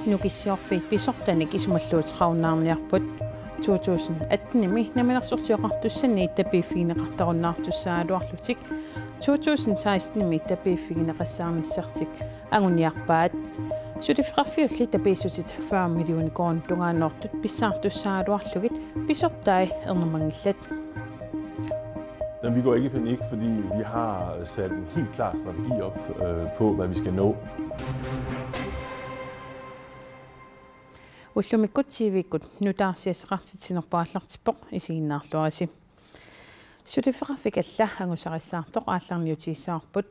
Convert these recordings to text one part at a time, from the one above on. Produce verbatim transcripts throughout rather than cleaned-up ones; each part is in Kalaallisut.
Nukissiorfiit pisortanik isumalluuteqarunnaarniarput. To tusind atten-imi namminersortioqartussaniit tapiiffigineqartarunnaartussaaluarlutik to tusind seksten-imi tapiiffigineqassaarnissartik anguniarpaat. Suliffeqarfiulli tapiissutit fyrre millioner koruunit tungaannoortut pissaartussaaluarlugit pisortai ernumanngillat. Men vi går ikke i panik, fordi vi har sat en helt klar strategi op øh, på, hvad vi skal nå. Ullumikkut T V-kkut nutaarsiassaqartitsinerput aallartippoq, isiginnaarluarisi. Suliffeqarfik alla angusarissaartoq aallarniutigissavarput.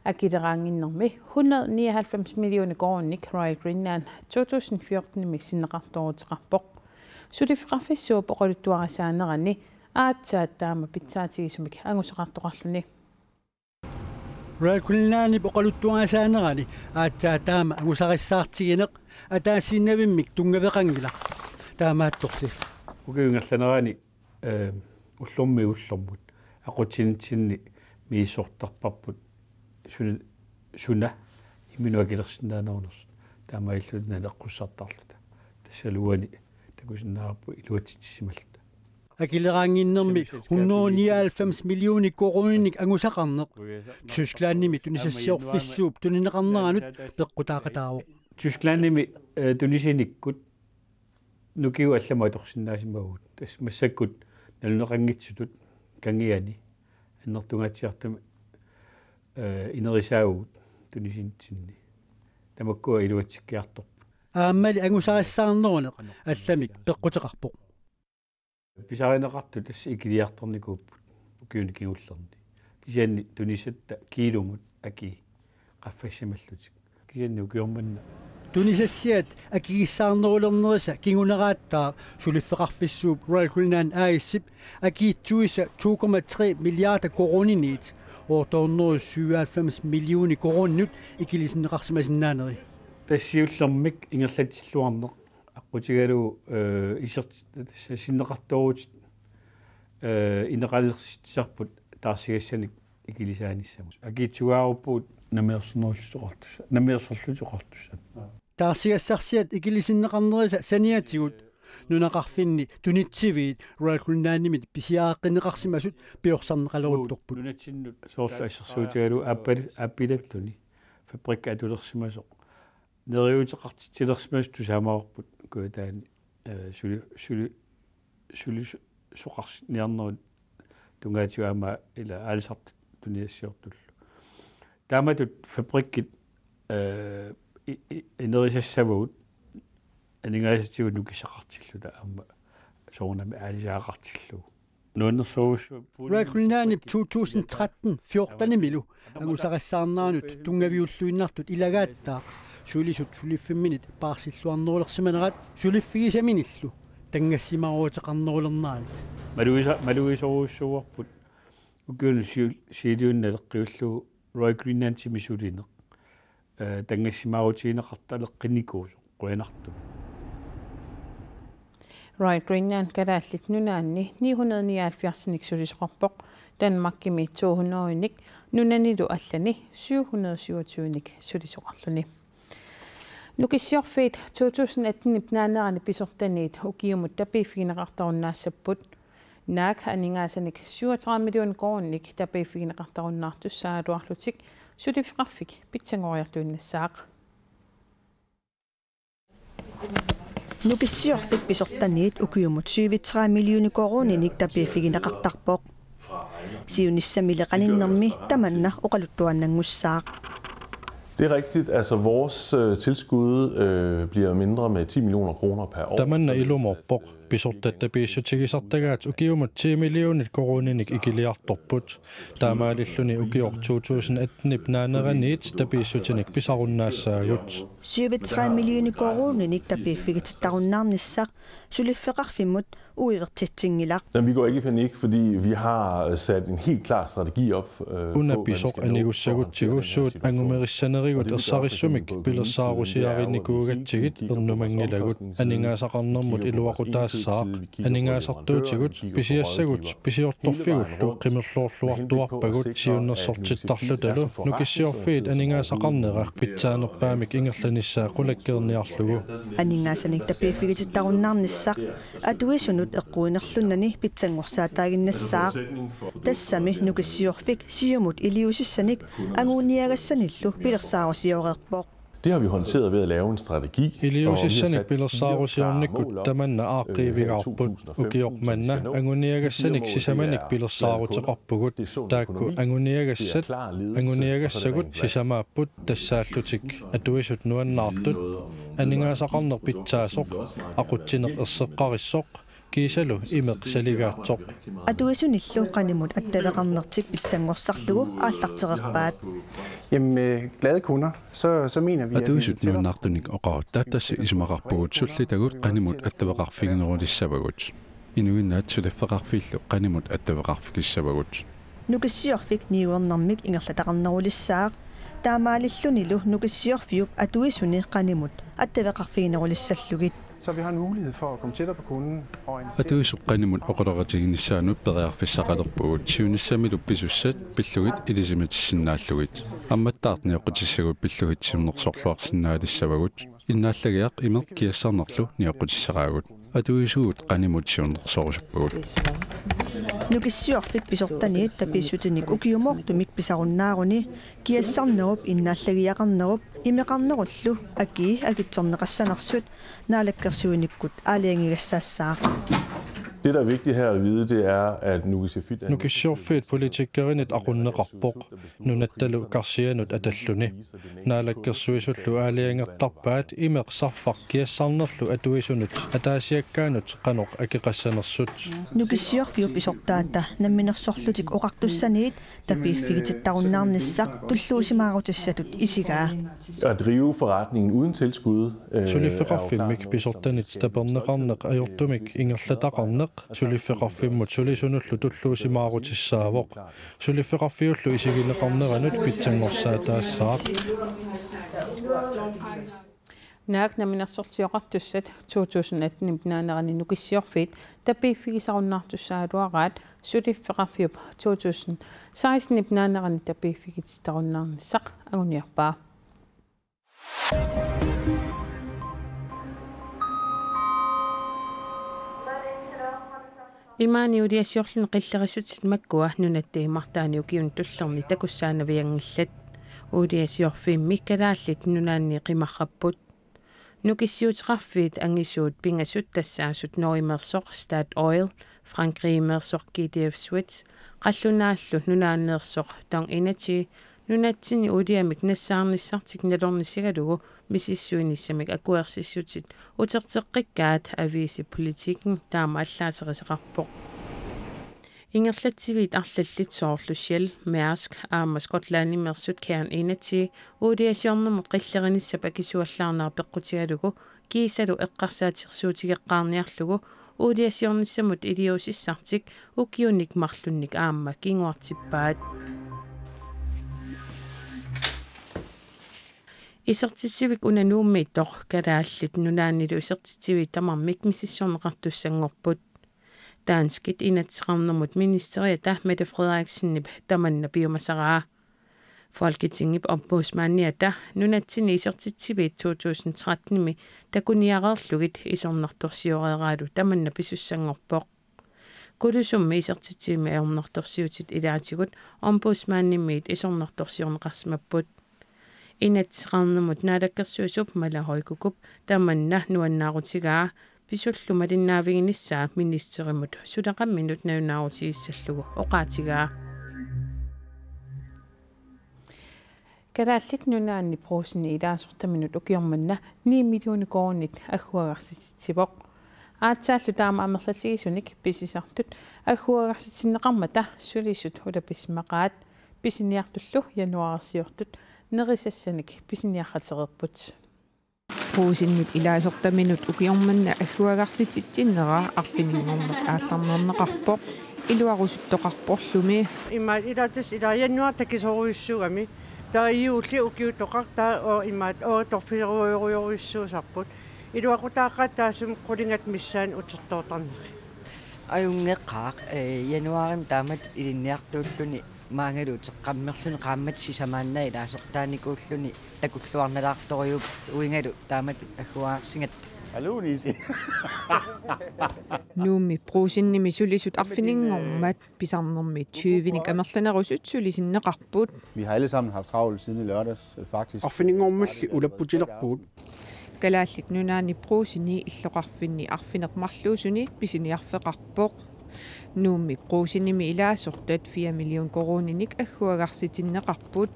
Akileraannginnermi hundrede nioghalvfems millioner koruuninik Royal Greenland to tusind fjorten-imi sinneqartooruteqarpoq. Suliffeqarfissuup oqaluttuarisaanerani aatsaat taama pitsaatigisumik angusaqartoqarluni. Royal Greenlandip oqaluttuarisaanerani aatsaat taama angusarissaartigineq ataasiinnavimmik tunngaveqanngilaq. Taamaattorli. Ukiup ingerlanerani, eh, ullormiit ullormut aqutsinitsinni misissortarparput suna, suna imminut akilersinnaanerunersut, taamaalilluta naleqqussartarluta. Tassalu uani takusinnaavarput iluatsitsisimalluni. Akileraannginnermi hundrede nioghalvfems millioner koruuninik angusaqarneq Tysklandimi tunisassiorfissuup tunineqarneranut peqqutaaqataavoq. Tysklandimi, eh, tunisinikkut nukiup allamut atorsinnaasimavagut. Tassa massakkut naluneqanngitsutut kangiani annertungaatsiartumik, eh, inerisaavugut tunisinitsinni. Tamakkua iluatsikkiartorput. Aammali angusarissaarneruneq allamik peqquteqarpoq. Pisarineqartut tassa ikiliartornikuupput ukiuni kingullerni. Kisianni tunisatta kiilumut akii qaffassimallutik. Kisianni ukioq manna. Tunisassiat akigissaarnerulernerisa kinguneraattaa suliffeqarfissuup Royal Greenland A/S-ip akiitsuisa to komma tre milliarder koruuniniit ottehundrede syvoghalvfems millioner koruuninut ikilisinneqarsimasinnaaneri. Tassa siullermik ingerlatsilluarneq aqqutigalugu, eh, isert-, tassa sinneqartoorutit, eh, ineqalersitsisarput taarsigassanik ikilisaanissamut. Akiitsugaaruppugut namminersornerullutik oqartussat, namminersorlutik oqartussat. Taarsigassarsiat ikilisinneqarnerisa saniatigut nunaqarfinni tunitsiviit Royal Greenlandimit pisiareqqinneqarsimasut piorsarneqaleruttorput. Nunatsinnut soorlu assersuutigalugu aappal-, aappilalluni fabrikki atulersimasoq neriuuteqartitsilersimasut tusaamavarput Kujataani, eh, suli-, suli-, suli-, sulisoqarsinniarnerup tungaatigut aamma ila aalisartut tunisassiortullu. Taamatut fabrikkit, eh, i-, i-, inerisassavagut aningaasatigut nukissaqartilluta aamma soorunami aalisagaqartillugu. Nuannersorujussuaq. Royal Greenlandip to tusind tretten fjorten-imilu angusarissaarneranut tunngaviulluinnartut ilagaattaa sulisut suliffimminit paarsilluarnerulersimanerat suliffigisaminillu tanngassimaaruteqarnerulerneranut. Maluisa-, maluisorujussuuarput ukiuni siu-, siiliuini naleqqiullugu Royal Greenlandimi sulineq, eh, tanngassimaarutigineqartaleqqinnikuusoq qujanartumik. Royal Greenland Kalaallit Nunaanni ni hundrede nioghalvfjerds-inik sulisoqarpoq, Danmarkimi to hundrede-inik, nunanilu allani syv hundrede syvogtyve-nik sulisoqarluni. Nukissiorfiit to tusind atten-ip naanerani pisortaniit ukiumut tapiiffigineqartarunnaassapput. Naak aningaasanik syvogtredive millioner koruuninik tapiiffigineqartarunnaartussaaluarlutik suliffeqarfik pitsanngoriartuinnassaaq. Nukissiorfiit pisortaniit ukiumut syvogtredive millioner koruuninik tapiiffigineqartarpoq. Siunissami qaninnginnami tamanna oqaluttuaannanngussaaq. Det er rigtigt. Altså, vores øh, tilskud øh, bliver mindre med ti millioner kroner per år. Tamanna ilumoorpoq. Pisortat tapiissutigisartagaat ukiumut ti millioner koruuninik ikiliartorput. Taamaalilluni ukioq to tusind atten-ip naaneraniit tapiissutinik pisarunnaassaagut. Syvogtredive millioner koruuninik tapiiffigitittarunnaarnissaq suliffeqarfimmut uivertitsinngilaq. Men vi går ikke i panik, fordi vi har sat en helt klar strategi op. Øh, Una pisoq anigussagutsigussuut angumerissanerigut ersarissumik pilersaarusiarinnikuugatsigit ernumanngilagut aningaasaqarnermut iluaqutaas Saaq aningaasartuutigut pisiassagut pisiortorfigullu qimerluorluartuarpagut siunnersortittarlutalu Nukissiorfiit aningaasaqarnera pitsaanerpaamik ingerlanissaa qulakkeerniarlugu. Aningaasanik tapiiffigitittarunnaarnissaq atuisunut eqquinerlunnani pitsanngorsaataaginnassaaq. Tassami Nukissiorfik siumut iliuusissanik anguniagassanillu pilersaarusioreerpoq. Det har vi håndteret ved at lave en strategi. Iliuusissanik pilersaarusiornikkut tamanna aaqqiivigaarput. Ukioq manna anguniagassanik sisamanik pilersaaruteqarpugut, taakku anguniagassat anguniagassagut sisamaapput, tassaallutik atuisut nuannaartut, aningaasaqarneq pitsaasoq, aqutsineq erseqqarissoq, kiisalu imeq saligaatsoq. Atuisunillu qanimut attaveqarnertik pitsanngorsarlugu aallartereerpaat. Jamen, med glade kunder, så, så mener vi, at vi Atuisut nuannaartunik oqarutta tassa isumaqarpugut sullitagut qanimut attaveqarfiginerulissavagut. Inuinnaat suliffeqarfiillu qanimut attaveqarfigissavagut. Nukissiorfik niuernermik ingerlataqarnerulissaaq. Taamaalillunilu Nukissiorfiup atuisuni qanimut attaveqarfiginerulissallugit. Så vi har en mulighed for at komme tættere på kunden og en Atuisup qanimut oqaloqatiginissaanut periarfissaqalerpugut, siunissamilu pisussat pillugit ilisimatissinnaallugit. Ammattaaq nioqqutissagut pillugit siunnersorluarsinnaalissavagut. Innaallagiaq imeq kiassarnerlu nioqqutissaraagut. Atuisugut qanimut siunnersorusuppagut. Nukissiorfik pisortaniit tapiissutinik ukiumoortumik pisarunnaaruni kiassarnerup, innaallagiaqarnerup, imeqarnerullu akii akitsorneqassanersut naalakkersuinikkut aalajangigassaassaaq. Det, der er vigtigt her at vide, det er, at Nukissiorfiit er Nukissiorfiit politikkerinit aqunneqarpoq, nunattalu karsianut atalluni. Naalakkersuisullu aalajangertarpaat imeq sarfaq kiassarnerlu atuisunut ataasiakkaanut qanoq akeqassanersut. Nukissiorfiup pisortaata namminersorlutik oqartussaniit tapiiffigitittarunnaarnissaq tulluusimaarutissatut isigaa. At drive forretningen uden tilskud, øh, er jo Suliffeqarfimmik klart noget, som pisortanit taperneqarneq ajortumik ingerlataqarneq suliffeqarfimmut sulisunullu tulluusimaarutissaavoq. Suliffeqarfiullu isigineqarneranut pitsanngorsaataassaaq. Naak Namminersortioqartussat to tusind atten pinaanerani Nukissiorfiit tapiiffigisarunnaartussaagaluaraat suliffeqarfiup to tusind seksten pinaanerani tapiiffigitittarunnaarnissaq anguniarpaa. Imaani uuliasiorluni qillerissutsit makkua nunatta imartaani ukiuni tullerni takussaanavianngillat. Uuliasiorfimmi Kalaallit Nunaanni qimarrapput. Nukissiuteqarfiit angisuut pingasut tassaasut Norgemeersoq Statoil, Frankrigmeersoq G D F Suez, qallunaallu nunaanneersoq Dong Energy, nunatsinni uuliamik nassaarnissartik nalornisigalugu misissuinissamik akuersissutit uterteqqikkaat aviisi Politiken taama allaaserisaqarpoq. Ingerlatsiviit arlallit soorlu Shell, Maersk aamma Skotlandimeersut Cairn Energy uuliasiornermut qillerinissap akisuallaarnera peqqutigalugu kiisalu eqqarsaatersuutigeqqaarniarlugu uuliasiornissamut iliuusissartik ukiunik marlunnik aamma kinguartippaat. Isertitsivik una Nuummiittoq Kalaallit Nunaannilu isertitsiviit tamarmik misissorneqartussanngorput. Danskit inatsiseqarnermut ministeriata Mette Frederiksenip tamanna piumasaraa. Folketingip ombudsmandiata nunatsinni isertitsiviit to tusind tretten-imi takuniareerlugit isornartorsioreeraalu tamanna pisussanngorpoq. Kulusummi isertitsivimmi ajornartorsiutit ilaatigut ombudsmandimiit isornartorsiorneqarsimapput. Inatsiseqarnermut naalakkersuisup Mala Højkukup tamanna nuannaarutigaa pisullu malinnaaviginissaa ministerimut suleqamminut nalunaarutigissaallugu oqaatigaa. Kalaallit Nunaanni Brugseni ilaasortaminut ukioq manna ni millioner koruunit agguagarsititsivoq. Aatsaallu taama amerlatigisunik pisisartut agguagarsitinneqarmata sulisut ulapissimaqaat, pisiniartullu januaarsiortut nerisassanik pisiniarratereerput. Brugsenip ilaasortaminut ukioq manna agguagarsititsinnera arfininngormat aallarnerneqarpoq, iluarusuttoqarporlumi. Imaat ilaatigut ilaa januar takisorujussuugami. Taava juulli ukiutoqartaa, oo, imaat, oo, torfirujorujorujussuusarput. Iluaqutaaqaat taassuma qulingat missaanni utertoortarneri. Ajunngeqaaq, ee, januaarimi taamatut ilinniartuulluni maanngalu uteqqammerluni qaammatit sisamaannaat ilaasortaanikuulluni takulluarnalaartorujuupput uingalu taamatut agguagarsigatta. Hallo, Nisi. Nuummi Brugsenimi sulisut arfininngormat pisarnermi tyvenik amerlanerusut sulisinneqarput. Vi har alle sammen haft travlt siden i lørdags, øh, faktisk. Arfininngormalli ulapputilerpugut. Kalaallit Nunaanni Brugseni illoqarfinni arfineq-marluusuni pisiniarfeqarpoq. Nuummi Brugsenimi ilaasortat fire million koruuninik agguagarsitinneqarput.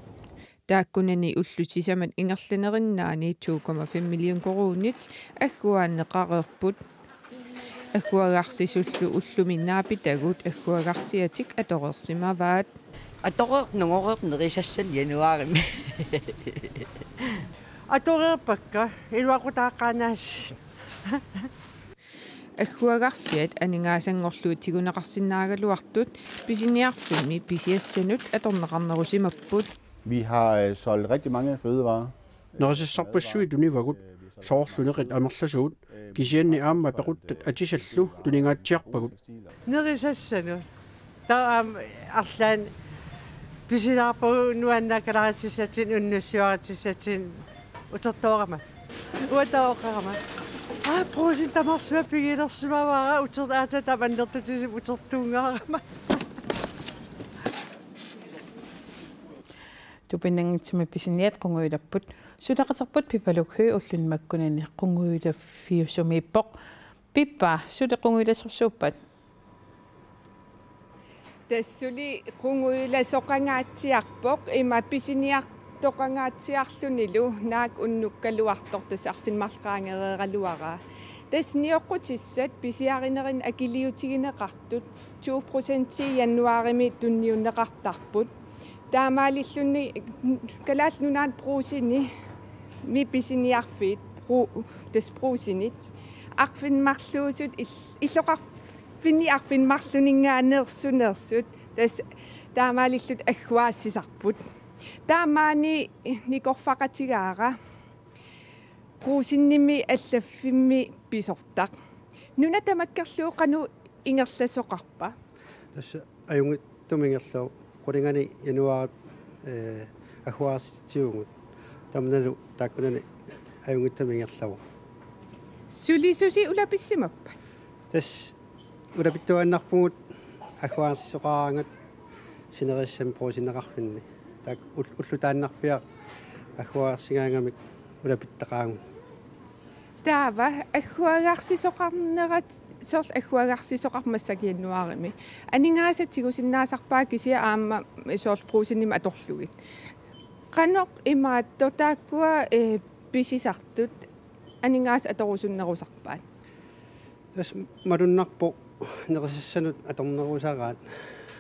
Taakkunani ullut sisamat ingerlanerinnaani to komma fem million koruunit agguaanneqareerput. Agguagarsisullu ullumi naapitagut agguagarsiatik atoreersimavaat. Atoreerpoq nungoreerpoq nerisassanik januaarimi. Atoreerpakka, iluaqutaaqaanaasiit. Agguagarsiat aningaasanngorlugit tiguneqarsinnaagaluartut pisiniarfimmi pisiassanut atorneqarnerusimapput. Vi har, øh, solgt rigtig mange fødevarer. Nerisassarpassuit tunivagut, soorlu nerit amerlasuut, kisianni aamma pequttat atisallu tuningaatsiarpagut. Nerisassanut. Taava aamma arlaannik pisilaarpagut nuannaakalaarutissatsinnik unnussiuarutissatsinnik utertoorama. Uanga taava oqarama: Aa, Brugsen tamarsuaq pigilersimavara, uter-, aatsaat tamanna annertutigisumik utertuunngaarama. Tupinnanngitsumik pisiniat qungujulerput. Suleqaterput Pipaluk Høegh ulluni makkunani qungujulaffiusumiippoq. Pippa, suli qungujulersorsuuppat? Tassa suli qungujulasoqangaatsiarpoq, ima pisiniartoqangaatsiarlunilu naak unnukkaluartoq, tassa arfineq-marluk qaangereeraluaraa. Tassa nioqqutissat pisiarinermi akiliutigineqartut to procenti januaarimi tunniunneqartarput. Taamaalilluni Kalaallit Nunaanni Brugsenimi pisiniarfiit, Bru-, tassa Brugsenit, arfineq-marluusut ill-, illoqarfinni arfineq-marluninngaanneersuneersut, tassa taamaalillutik agguaassisarput. Taamaani nikorfaqatigaara Brugsenimi allaffimmi pisortaq. Nuna tamakkerlugu qanoq ingerlasoqarpa? Tassa ajunngitsumik ingerlavoq, qulinganit januaarip, ee, agguaarsititsivugut. Tamannalu taakkunani ajunngitsumik ingerlavoq. Sulisusi ulapissimappat? Tassa ulapittuaannarpugut agguaarsisoqaraangat sinerissami Brugsenneqarfinni. Taakku ul-, ullutaannarpiaq agguaarsigaangamik ulapittaqaagut. Taava agguagarsisoqarnerat, soorlu agguagarsisoqarmat massakkut januaarimi. Aningaasat tigusinnaasarpaat kisianni aamma soorlu Brugsenimi atorlugit. Qanoq imaattoq taakkua, ee, pisisartut aningaasat atorusunnerusarpaat? Tassa malunnarpoq nerisassanut atornerusaraat,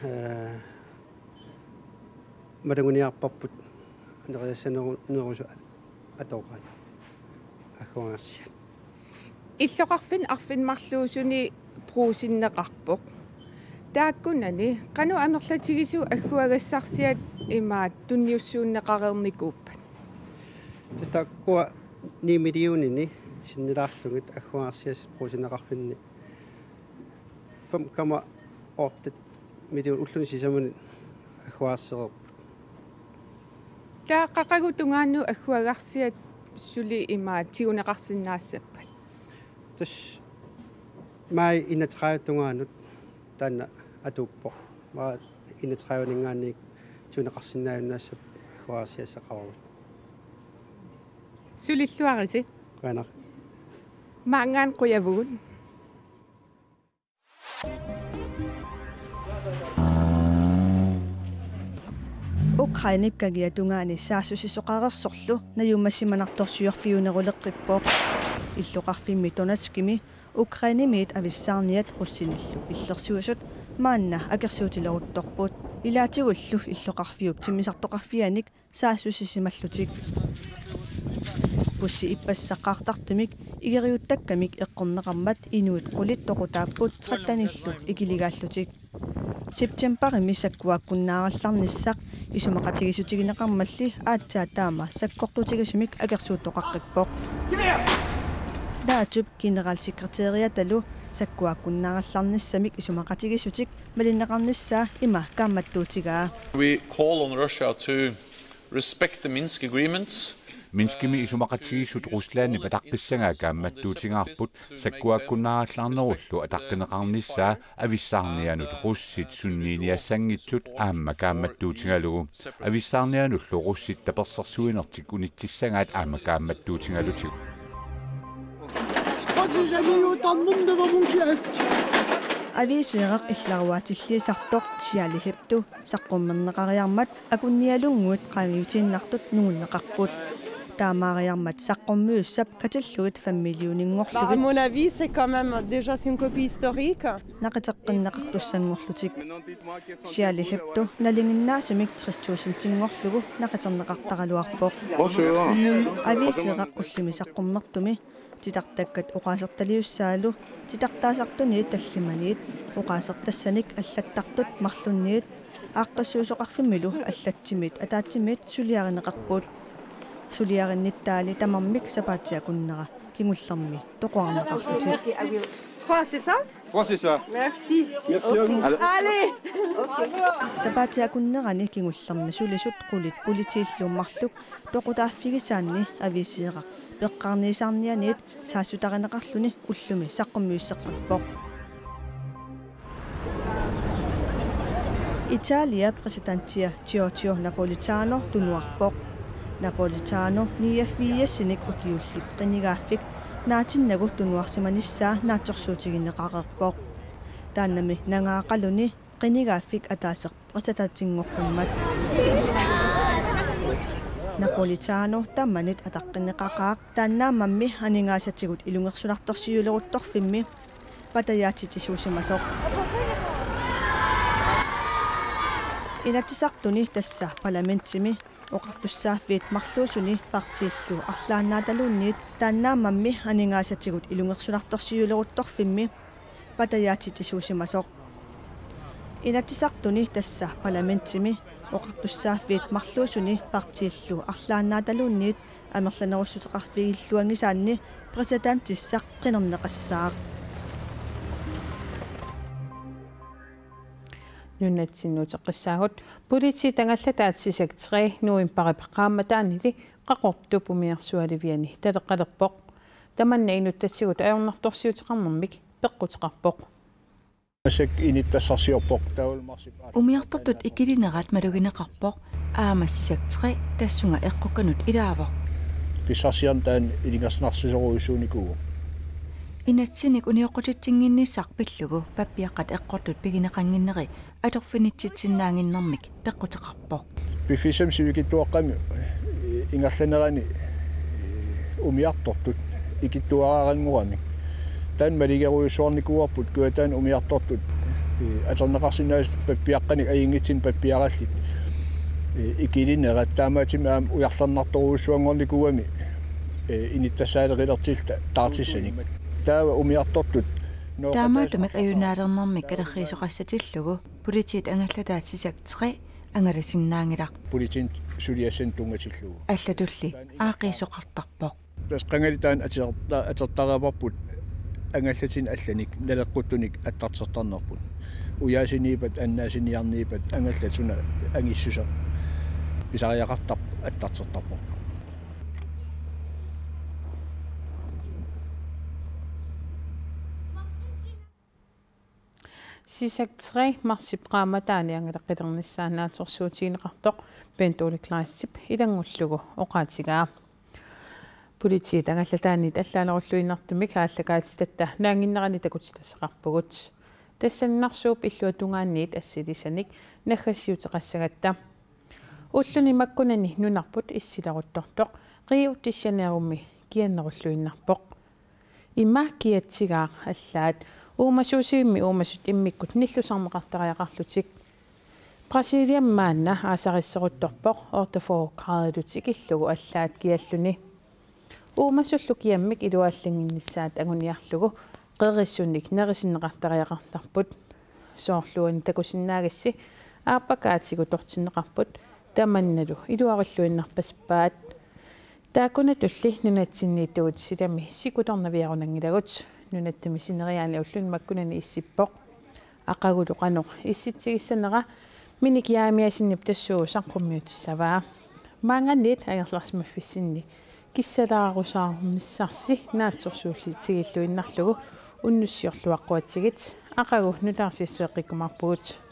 ee, maluginiarparput nerisassaneru-, nerusoq atoraat agguagarsiat. Illoqarfinni arfineq-marluusuni Brugsenneqarpoq. Taakkunani qanoq amerlatigisut agguagassarsiat imaattoq tunniussuunneqareernikuuppat? Tassa taakkua ni millionini sinnilaarlugit agguagarsiassat Brugsenneqarfinni fem komma otte million ulluni sisamani agguaarsereerput. Taava qaqugu tungaanut agguagarsiat suli imaattoq tiguneqarsinnaassappat? Tassa maj enogtredive tungaanut taanna atuuppoq. Maj enogtredive-ninngaanniit tiguneqarsinnaajunnaassapput agguagarsiassaqarput. Sulilluarisi. Qujanaq. Maanngaanniit qujavugut. Ukrainep kangiatungaani saassussisoqareersorlu najummasimanartorsiorfiuneruleqqippoq. Illoqarfimmi Donetskimi Ukrainemiit avissaarniat russinillu illersuisut maanna akersuutileruttorput. Ilaatigullu illoqarfiup timmisartoqarfianik saassussisimallutik. Bussi ippassaq qaartartumik igeriuttakkamik eqqorneqarmat inuit qulit toqutaapput trettenillu ikiligaallutik. Septembarimi sakkuakkunnaarallarnissaq isumaqatigiissutigineqarmalli aatsaat taama sakkortutigisumik akersuuttoqaqqippoq. Naatop generalsekretæriatalu sakkuakkunnaarallarnissamik isumaqatigiissutik malinneqarnissaa ima kaammattuutigaa. We call on Russia to respect the Minsk agreements. Minskimi isumaqatigiissut Ruslandip ataqqissagaa kaammattuutigaarput sakkuakkunnaarallarnerullu ataqqineqarnissaa avissaarnianut russit sunniiniassanngitsut aamma kaammattuutigalugu. Avissaarnianullu russit tapersersuinertik unitsissagaat aamma kaammattuutigalutigu. Je crois que j'ai jamais eu autant de monde devant mon kiosque. Aviiseeraq illaruaatilliisartoq Charlie Hebdo saqqummerneqariarmat akunnialunnguit qaangiutiinnartut nungunneqarput. Taamaariarmat saqqummiussap katillugit fem millioninngorlugit. Bah, à mon avis, c'est quand même, déjà, c'est une copie historique. Naqiterneqartussanngorlutik. Charlie Hebdo nalinginnaasumik tres tusindinngorlugu naqiterneqartaraluarpoq. Aviiseeraq ullumi saqqummertumi titartakkat oqaasertaliussaalu titartaasartuniit tallimaniit oqaasertassanik allattartut marlunniit aaqqissuisoqarfimmilu allatsimit ataatsimit suliarineqarput. Suliarinnittaali tamarmik sapaatip akunnera kingullermi toqorarneqarlutik. Trois, c'est ça ? Trois, c'est ça. Merci. Merci à vous. Allez. Sapaatip akunnerani kingullermi sulisut qulit politiillu marluk toqutaaffigisaanni aviiseeraq peqqarniisaarnianiit saassutarineqarluni ullumi saqqummiusseqqippoq. Italia præsidentia Giorgio Napolitano tunuarpoq. Napolitano niogfirsinik ukiullit qinigaaffik naatinnagu tunuarsimanissaa naatsorsuutigineqareerpoq. Taannami nangaaqaluni qinigaaffik ataaseq præsidentinngortummat. Napolitano tamanit ataqqineqaqaaq taannaammammi aningaasatigut ilungersunartorsiuleruttorfimmi patajaatitisuusimasoq. Inatsisartuni tassa parlamentimi oqartussaaffiit marluusuni partiillu arlaannaataluunniit taannaammammi aningaasatigut ilungersunartorsiuleruttorfimmi patajaatitisuusimasoq. Inatsisartuni tassa parlamentimi oqartussaaffiit marluusuni partiillu arlaannaataluunniit amerlanerussuteqarfigilluanngisaanni præsidentissaq qinerneqassaaq. Nunatsinni uteqqissaagut. Politiit angallataat Sisak tre novembarip qaammataanili Qaqortup umiarsualiviani taleqqalerpoq. Tamanna inuttassigut ajornartorsiuteqarnermik peqquteqarpoq. Asak inittassarsiorpoq taavalu marsip aat-. Umiartortut ikilinerat malugineqarpoq aamma Sisak tre tassunga eqqukkanut ilaavoq. Pissarsiarneq taanna ilungersunarsisorujussuunikuuvoq. Inatsinik unioqqutitsinnginnissaq pillugu pappiaqqat eqqortut pigineqannginneri atorfinitsitsinnaaginnarmik peqquteqarpoq. Piffissami sivikitsuaqqami ingerlanerani umiartortut ikittuararanngoramik. Taanna maligerujussuarnikuuarput kujataani umiartortut atorneqarsinnaasut pappiaqqanik ajunngitsunik pappiarallit ikilinerat taamaattumik aamma ujarlernartorujussuanngornikuugami inittassaaleqilertilluta taartissanik. Taava umiartortut Taamaattumik ajunaalernermik katerriisoqassatillugu politiit angallataat Sisak tre angalasinnaanngilaq. Politiinit suliassanik tunngatillugu. Allatulli aaqqiisoqartarpoq. Tassa qangali taanna aterta-, atertariaqarparput angallatinik allanik naleqquttunik attartertarnerput. Ujaasiniippat, annaasiniarniippat angallat suna angissuseq pisariaqartarpoq attartertarparput. Sisak tre marsip qaammataani angalaqqilernissaa naatsorsuutigineqartoq Bent Ole Kleistip ilanngullugu oqaatigaa. Politiit angallataanniit allaanerulluinnartumik aallakaatitatta naannginnerani takutitassaqarpugut. Tassannarsuup illuatungaaniit assilisanik naggasiuteqassagatta. Ulluni makkunani nunarput issileruttortoq Rio de Janeirommi kiannerulluinnarpoq. Ima kiatsigaaq allaat uumasuusivimmi uumasut immikkut nillusarneqartariaqarlutik. Brasiliami maanna aasarisseruttorpoq otteogfyrre graadilutik illugu allaat kialluni. Uumasullu kiammik iluallinnginnissaat anguniarlugu qerisunik nerisinneqartariaqartarput. Soorlu uani takusinnaagassi aappakaatigut tortinneqarput tamannalu iluarilluinnarpasippaat. Taakkunatulli nunatsinniittugut silami sikutornaviarunanngilagut. Nunatta missineriaani ulluni makkunani issippoq. Aqagulu qanoq issitsigissanera Minik Jeremiassenip tassuugu saqqummiutissavaa. Maannganniit angerlarsimaffissinni kissalaarusaarnissarsi naatsorsuullutigiilluinnarlugu unnussiorluaqquatsigit aqagu nutaarsiasseeqqikkumaarpugut.